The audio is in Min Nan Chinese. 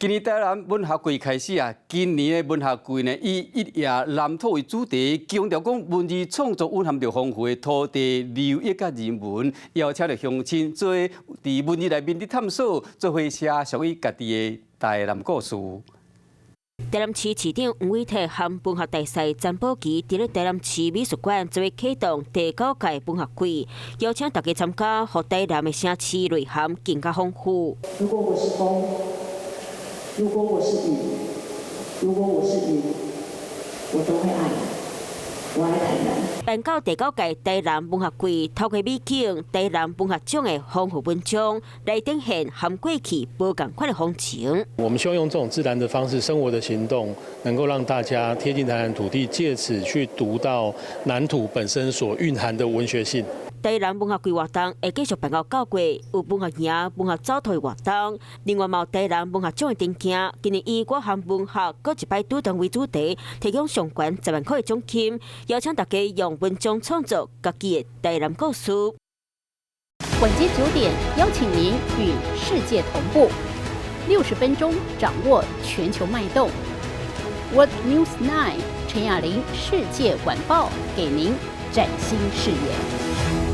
今年台南文學季開始啊，今年的文學季呢，以一夜南土為主題，強調講文字創作蘊含著豐富的土地流域佮人文，邀請著鄉親做伙佇文字內面佇探索，做伙寫屬於家己的台南故事。台南市市長黃偉哲和文學大使曾寶琪佇咧台南市美術館做伙啟動第九屆文學季，邀請大家參加，予台南的城市內涵更加豐富。如果我是風，如果我是雨，如果我是雲，我都會愛你。我愛台南。辦到第九屆台南文學季，透過美景、台南文學獎的豐富文章，來展現和過去無仝款的風情。我們希望用這種自然的方式、生活的行動，能夠讓大家貼近台南土地，借此去讀到南土本身所蘊含的文學性。台南文學季活動會繼續辦到9月，有文學營、文學走途活動。另外，嘛有台南文學獎的電競，今年以我和文學閣一擺拄著為主題，提供上懸10萬塊的獎金，邀請大家用文章創作家己的台南故事。晚間9點，邀請您與世界同步，60分鐘掌握全球脈動。World News 9 陳雅玲世界晚報，給您嶄新視野。